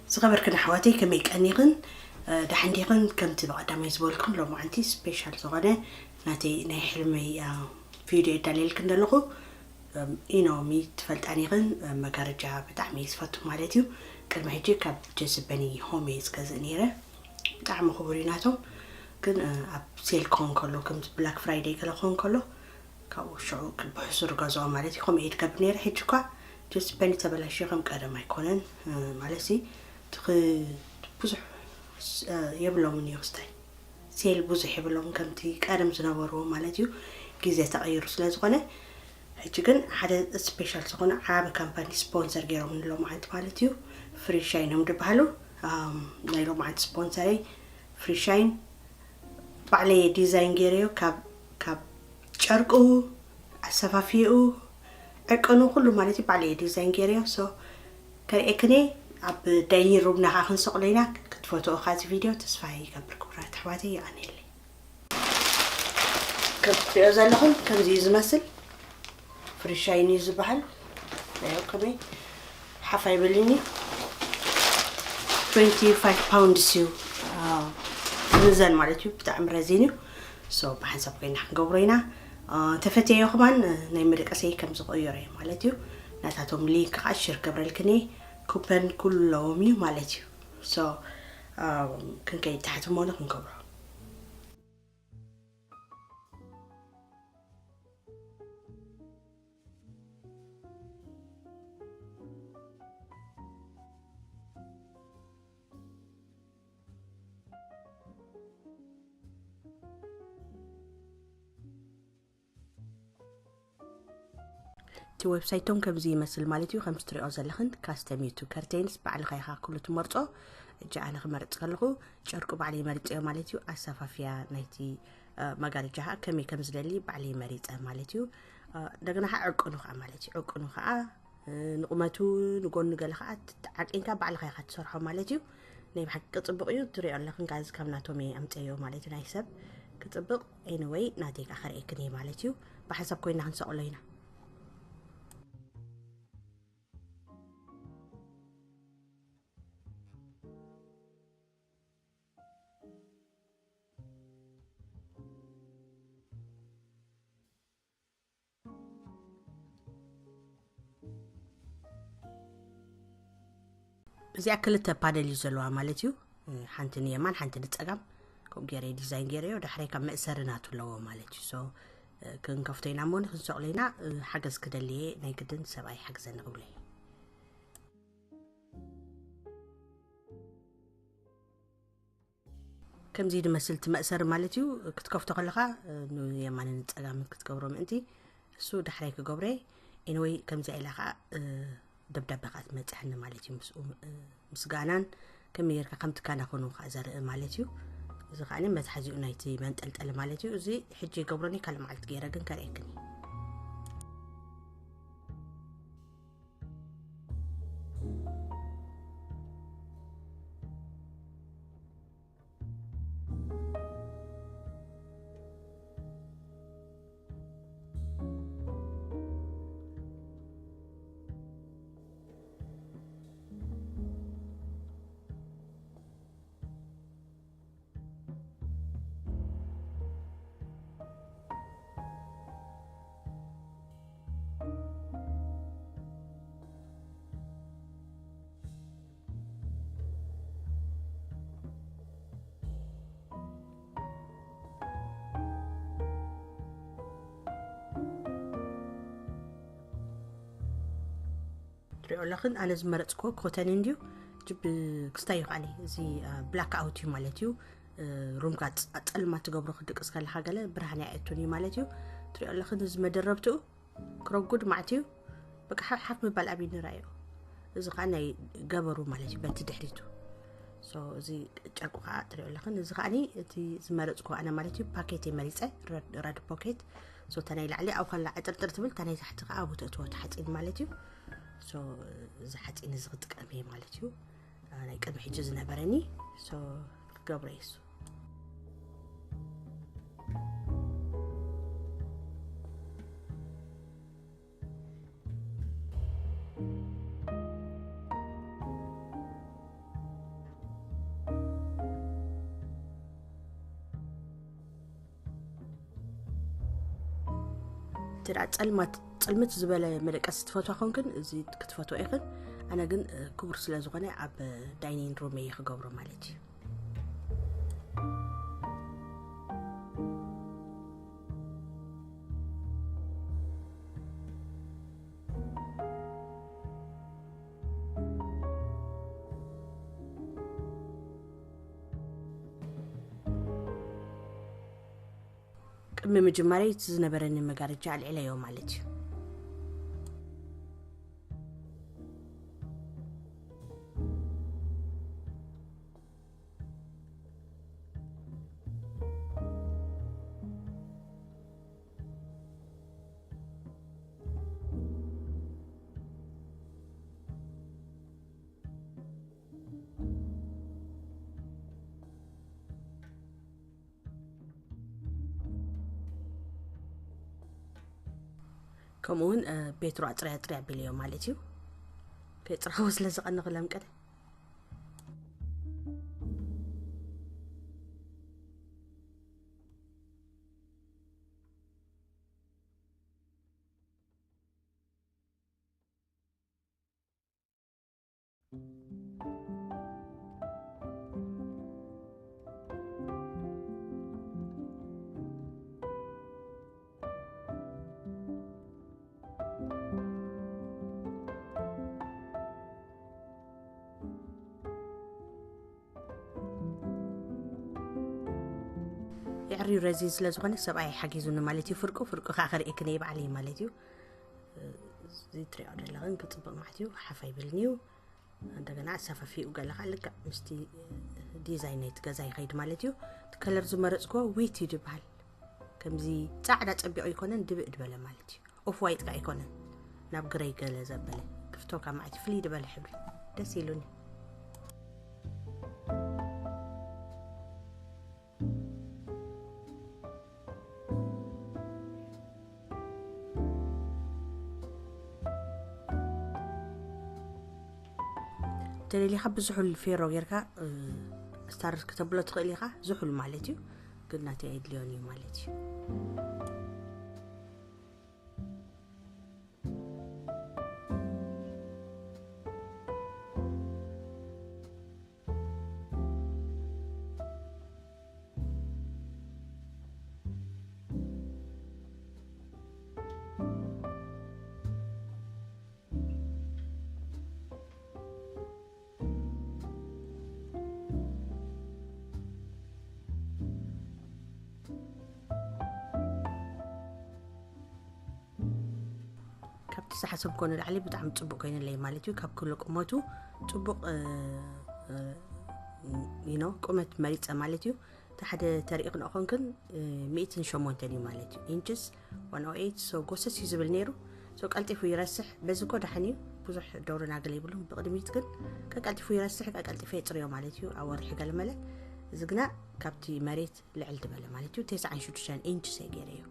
ዝኸበርክን ኣሕዋተይ፣ ከመይ ቀኒኽን? እ፣ ደሓን ዲኽን? ከምቲ ብቐዳማይ ዝበልኩን፣ ሎማዓንቲ ስፔሻል ዝኾነ ናተይ ናይ ሕልመይ፣ እ፣ ቪድዮ የዳልየልክን ዘለኹ። እም፣ ኢኖሚ ትፈልጣን ኢኽን፣ እ፣ መጋረጃ ብጣዕሚ እየ ዝፈቱ ማለት እዩ። ቅድሚ ሕጂ ካብ ጀስበኒ ሆም እየ ዝገዝእ ነይረ። ብጣዕሚ ክቡር እዩ ናቶም። ግን፣ እ፣ ኣብ ሴል ክኸውን ከሎ፣ ከምቲ ብላክ ፍራይደይ ገለ ክኸውን ከሎ፣ ካብኡ ሽዑ ብሕሱር ገዝኦ ማለት እዩ። ከምኡ እየ ዝገብር ነይረ። ሕጂ እኳ ጀስበኒ ተበላሽዩ ከም ቀደም ኣይኮነን፣ እ፣ ማለት ሲ ትኽ-፣ ብዙሕ ስ-፣ እ፣ የብሎምን እዩ ክስታይ። ሴል ብዙሕ የብሎምን ከምቲ ቀደም ዝነበርዎ ማለት እዩ። ግዜ ተቐይሩ ስለ ዝኾነ፣ ሕጂ ግን ሓደ ስፔሻል ዝኾነ ዓቢ ካምፓኒ ስፖንሰር ገይሮም ንሎማዓንቲ ማለት እዩ። ፍሪ ሻይን እዮም ዝበሃሉ። ኣም፣ ናይ ሎማዓንቲ ስፖንሰረይ ፍሪ ሻይን ባዕለይ ዲዛይን ገይረዮ። ካብ፣ ካብ ጨርቁ፣ ኣሰፋፊኡ፣ ዕቅኑ ኩሉ ማለት እዩ ባዕለይ ዲዛይን ገይረዮ። ሶ ከርእየክን እየ። ኣብ ዳይኒንግ ሩምና ከዓ ክንሰቕሎ ኢና። ክትፈትዎ ከዓ እዚ ቪድዮ ተስፋ ይገብር። ክቡራት ኣሕዋተይ፣ የቐንየለይ። ከም ትሪኦ ዘለኹም ከምዚ እዩ ዝመስል። ፍሪ ሻይን እዩ ዝበሃል። ያው ከመይ ሓፍ ኣይበልን እዩ። ትዌንቲ ፋይቭ ፓውንድስ እዩ፣ አ፣ ዝምዘን ማለት እዩ። ብጣዕሚ ረዚን እዩ። ሶ ብሓንሳብ ኮይና ክንገብሮ ኢና። አ፣ ተፈትየዮ ከማን፣ እ፣ ናይ መደቀሰይ ከም ዝቕይሮ እየ ማለት እዩ። ናታቶም ሊንክ ከዓ ሽር ገብረልክን እየ። ኩፐን ኩሉ ኣለዎም እዩ ማለት እዩ። ሶ፣ አ፣ ክንከይድ ታሕቲ እሞ ክንገብሮ። እቲ ዌብሳይቶም ከምዚ ይመስል ማለት እዩ። ከምዚ ትሪኦ ዘለኽን ካስተም እዩ። እቲ ከርቴንስ ባዕልኻ ኢኻ ኩሉ ትመርጾ። እጂ ኣነ ክመርጽ ከለኹ ጨርቁ ባዕለይ መሪጸዮ ማለት እዩ። ኣሰፋፍያ ናይቲ፣ እ፣ መጋረጃ ኸዓ ከመይ ከም ዝደሊ ባዕለይ መሪጸ ማለት እዩ። እ፣ እንደገና ኸዓ ዕቅኑ ኸዓ ማለት እዩ። ዕቅኑ ኸዓ፣ እ፣ ንቁመቱ ንጎኑ ገለ ኸዓ ዓቂንካ ባዕልኻ ኢኻ ትሰርሖ ማለት እዩ። ናይ ብሓቂ ጽቡቕ እዩ። ትሪኦ ኣለኽን ጋዝ ካብ ናቶም እየ ኣምጸዮ ማለት እዩ። ናይ ሰብ ክጽብቕ። ኤኒወይ ናተይ ከዓ ከርእየክን እየ ማለት እዩ። ብሓንሳብ ኮይና ክንሰቕሎ ኢና። እዚኣ ክልተ ፓነል እዩ ዘለዋ ማለት እዩ። ሓንቲ ንየማን፣ ሓንቲ ንጸጋም። ከምኡ ገይረ ዲዛይን ገይረዮ። ዳሕራይ ካብ መእሰሪ ናቱ ኣለዎ ማለት እዩ። ሶ፣ ክንከፍቶ ኢና እሞ ንክንሰቕሎ ኢና። ሓገዝ ክደልየ ናይ ግድን ሰብኣይ ሓግዘኒ ክብሎ እዩ። ከምዚ ድመስል እቲ መእሰሪ ማለት እዩ። ክትከፍቶ ከለኻ፣ እ፣ ንየማንን ጸጋምን ክትገብሮ ምእንቲ፣ እሱ ዳሕራይ ክገብሮ እየ። ኤኒወይ፣ ከምዚኣ ኢላ ኸዓ፣ እ፣ ደብዳበ ኸዓ ትመጽሐኒ ማለት እዩ። ምስኡ፣ እ፣ ምስጋናን ከመይ ጌርካ ከም ትከናኸኖ ኸዓ ዘርኢ ማለት እዩ። እዚ ኸዓ መትሓዚኡ ናይቲ መንጠልጠሊ ማለት እዩ። እዚ ሕጂ ይገብሮኒ፣ ካልእ መዓልቲ ገይረ ግን ከርእየክን እየ። ትሪኦ ኣለኽን፣ ኣነ ዝመረጽክዎ ኮተን እንድዩ። ጅብ ክስታይ እዩ ከዓኒ። እዚ፣ እ፣ ብላክ ኣውት እዩ ማለት እዩ። እ፣ ሩምካ ጸ-፣ ጸልማት ትገብሮ ክድቅስ ከለኻ ገለ ብርሃን ኣይኣቱን እዩ ማለት እዩ። ትሪኦ ኣለኽን፣ እዚ መደረብትኡ ክረጉድ ማዕት እዩ። በቃ ሓፍ ሓፍ ምባል ኣብዩ ንራዮ። እዚ ኸዓ ናይ ገበሩ ማለት እዩ፣ በቲ ድሕሪቱ። ሶ፣ እዚ ጨርቁ ኸዓ ትሪኦ ኣለኽን። እዚ ኸዓኒ እቲ ዝመረጽክዎ ኣነ ማለት እዩ፣ ፓኬት እየ መሪጸ፣ ረድ፣ ረድ ፖኬት። ሶ፣ እታ ናይ ላዕሊ ኣብኡ ኸላ ዕጥርጥር ትብል፣ እታ ናይ ታሕቲ ኸዓ ኣብኡ ተእትዎ፣ እቲ ሓፂን ማለት እዩ። ሶ፣ እዚ ሓፂን እዚ ክጥቀም እየ ማለት እዩ። አ፣ ናይ ቅድሚ ሕጂ ዝነበረኒ። ሶ፣ ክገብሮ እየ እሱ። ድኣ ጸልማት ጽልምት ዝበለ መደቀሲ ትፈትዋ ኮንክን እዚ ክትፈትዋ ኢኽን። ኣነ ግን ክቡር ስለ ዝኾነ ኣብ ዳይኒንግ ሩም እየ ክገብሮ ማለት እዩ። ቅድሚ ምጅማረይ እቲ ዝነበረኒ መጋረጃ ኣልዒለዮ ማለት እዩ። ከምኡ እውን ቤትሮ ኣፅርያ ኣፅርያ ኣቢለዮ ማለት እዩ። ከይፅረዎ ስለ ዝቐንኹ ለምቀደ። የዕርዩ ረዚን ስለ ዝኾነ ሰብኣይ ሓጊዙኒ ማለት እዩ። ፍርቁ ፍርቁ ከዓ ከርእየክን እየ ባዕለይ ማለት እዩ። እዚ ትሪኦ ዘለኽን ክፅብቕ ማለት እዩ። ሓፍ ኣይብልን እዩ። እንደገና ኣሰፋፊኡ ገለ ከዓ ልክዕ ምስቲ ዲዛይን ናይቲ ገዛ ይኸይድ ማለት እዩ። እቲ ከለር ዝመረፅክዎ ዊት እዩ ዝበሃል። ከምዚ ፃዕዳ ፀቢቑ ኣይኮነን፣ ድብእ ዝበለ ማለት እዩ። ኦፍ ዋይት ከዓ ኣይኮነን፣ ናብ ግረይ ገለ ዘበለ። ክፍቶ ካብ ማዕቲ ፍልይ ዝበለ ሕብሪ ደስ ኢሉኒ። ተደሊኻ ብዙሑል ፌሮ ጌርካ ስታር ክተብሎ ትኽእል ኢኻ። ዝሑል ማለት እዩ፣ ግን ናተይ ኣይድልዮን እዩ ማለት እዩ። ካብቲ ዝሓሰብኮ ንላዕሊ ብጣዕሚ ፅቡቅ ኮይነለይ ማለት እዩ። ካብ ኩሉ ቁመቱ ፅቡቅ ዩ ነው ቁመት መሪፀ ማለት እዩ። እቲ ሓደ ተርኢ ክንኦ ኮንክን ሚእትን ሸሞንተን እዩ ማለት እዩ። ኢንችስ ዋን ኦ ኤይት። ሶ ጎሰስ እዩ ዝብል ነይሩ። ሶ ቀልጢፉ ይረስሕ። በዚ ኮ ደሓን እዩ። ብዙሕ ደውርን ኣገለ ይብሉን ብቅድሚት ግን ቀቀልጢፉ ይረስሕ፣ ቀቀልጢፈ የፅርዮ ማለት እዩ። ኣብ ወርሒ ገለመለ እዚ ግና ካብቲ መሬት ልዕል ዝበለ ማለት እዩ። ተስዓን ሽዱሽተን ኢንች ሰይ ገይረ እዩ።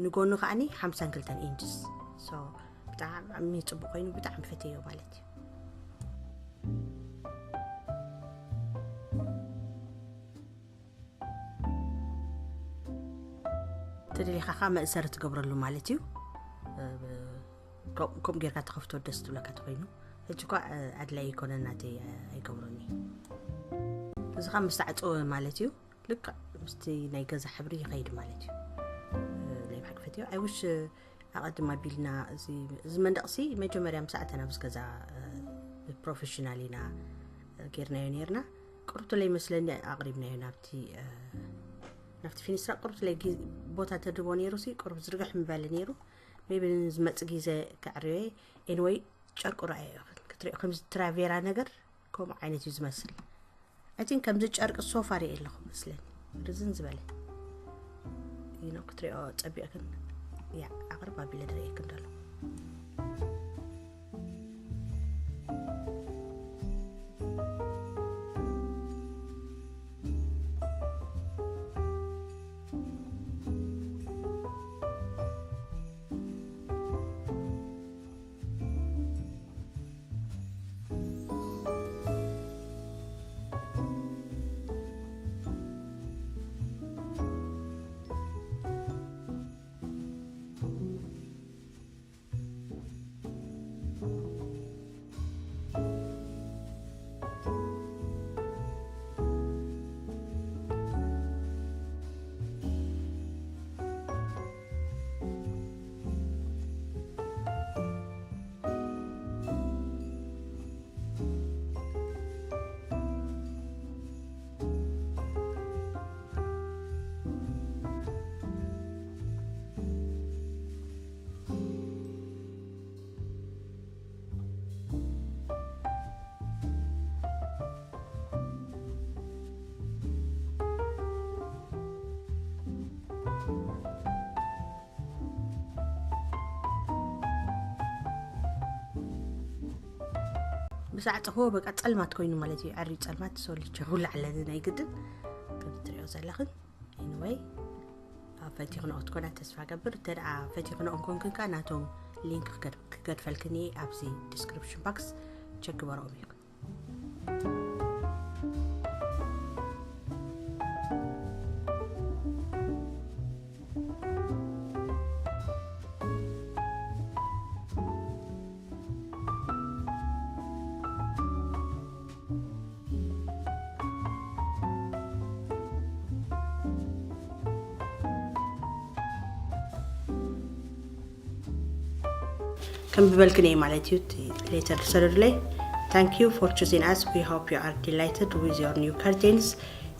ንጎኑ ከዓኒ ሓምሳን ክልተን ኢንችስ። ሶ ብጣዕሚ ጽቡቅ ኮይኑ ብጣዕሚ ፈትዮ ማለት እዩ። ተደሊኻ ከዓ መእሰሪ ትገብረሉ ማለት እዩ። ከምኡ ጌርካ ተኸፍቶ ደስ ትብለካ ተኮይኑ። ሕጂ እኳ ኣድላይ ይኮነ ናተይ ኣይገብሮኒ። እዚ ከዓ ምስ ተዓፀወ ማለት እዩ። ልክዕ ምስቲ ናይ ገዛ ሕብሪ ይኸይድ ማለት እዩ። ናይ ብሓቂ ፈትዮ። ኣይ ውሽ ኣቐድም ኣቢልና እዚ መንደቕሲ መጀመርያ ምስ ኣተና ኣብዚ ገዛ ብፕሮፌሽናል ኢና ጌርናዮ ነርና። ቅሩብቲ ለይመስለኒ ኣቕሪብናዮ ናብቲ ናብቲ ፊኒስትራ ቅሩብቲ ለይ ቦታ ተድቦ ነይሩ ሲ ቅሩብ ዝርግሕ ምበለ ነይሩ። ሜቢ ንዝመፅ ግዜ ከዕርዮ። ኤንወይ ጨርቁ ረኣዮ ክትሪኦ ከምዚ ትራቬራ ነገር ከምኡ ዓይነት እዩ ዝመስል። ኣይ ቲንክ ከምዚ ጨርቂ ሶፋ ሪኤ ኣለኹ መስለኒ። ርዝን ዝበለ ይኖ ክትሪኦ ፀቢቕክን። ያ ኣቕርብ ኣቢለ ድርእየክን ደሎ። ብሳዕ ጽፎ በቃ ጸልማት ኮይኑ ማለት እዩ። ዕሪ ጸልማት ሶሊቸ ውላዕለ ናይ ግድን ከም ትሪኦ ዘለኽን። Anyway፣ ፈቲኽንኦ ትኮና ተስፋ ገብር። እንተ ደኣ ፈቲኽንኦም ኮንክን ከኣ ናቶም ሊንክ ክገድ- ክገድፈልክን እየ ኣብዚ ዲስክሪፕሽን ባክስ። ቸክ ግበርኦም እዩ። ከም ዝበልክን እየ ማለት እዩ። እቲ ሌተር ዝሰደዱለይ። Thank you for choosing us. We hope you are delighted with your new curtains.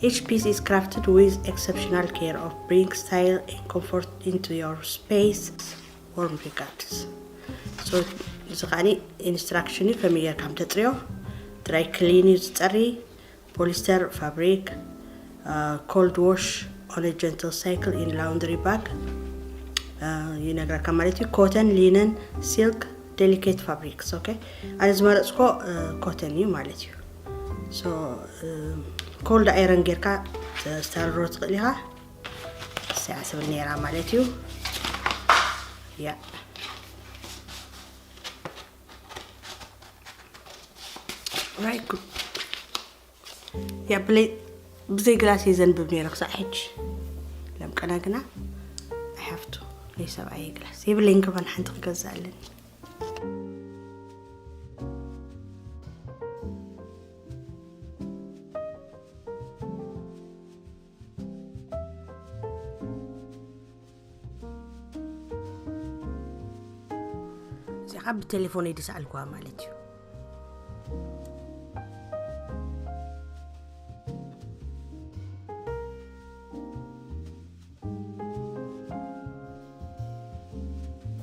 Each piece is crafted with exceptional care of bring style and comfort into your space. Warm regards. So እዚ ከዓኒ ኢንስትራክሽን እዩ፣ ከመይ ጌርካ ከም ተጽርዮ። ድራይ ክሊን እዩ ዝጸሪ። Polyester fabric, uh, cold wash on a gentle cycle in laundry bag, uh, ይነግረካ ማለት እዩ። Cotton, linen, silk, delicate fabrics. Okay፣ ኣነ ዝመረጽኮ ኮተን እዩ ማለት እዩ። So ኮልድ ኣይረን ጌርካ ተስተርሮ ትኽእል ኢኻ። እዚኣ ትብል ነይራ ማለት እዩ። ያ right good. ያ ብለይ ብዘይ ግላስ እየ ዘንብብ ነይረ ክሳዕ ሕጂ። ለም ቀና ግና I have to ናይ ሰብኣየ ግላስ የብለይን፣ ከማን ሓንቲ ክገዝኣለኒ። እዚኣ ብቴሌፎን እየ ዝሰኣልኩዋ ማለት እዩ።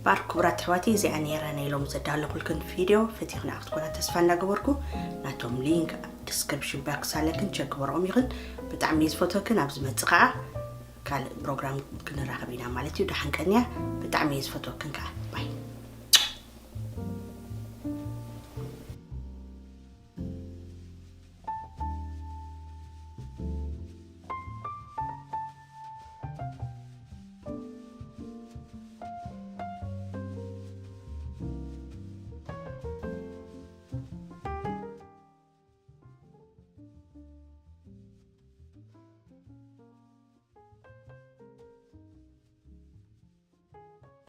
ባር ክቡራት ኣሕዋተይ፣ እዚኣ ነይራ ናይ ሎሚ ዘዳለኹልክን ቪድዮ። ፈቲኽና ክትኮና ተስፋ እንዳገበርኩ፣ ናቶም ሊንክ ኣብ ዲስክሪፕሽን ባክስ ኣለክን፣ ቸክ ግበርኦም ኢኽን። ብጣዕሚ እየ ዝፈትወክን። ኣብ ዝመጽእ ከዓ ካልእ ፕሮግራም ክንራኸብ ኢና ማለት እዩ። ደሓን ቀንያ። ብጣዕሚ እየ ዝፈትወክን ከዓ።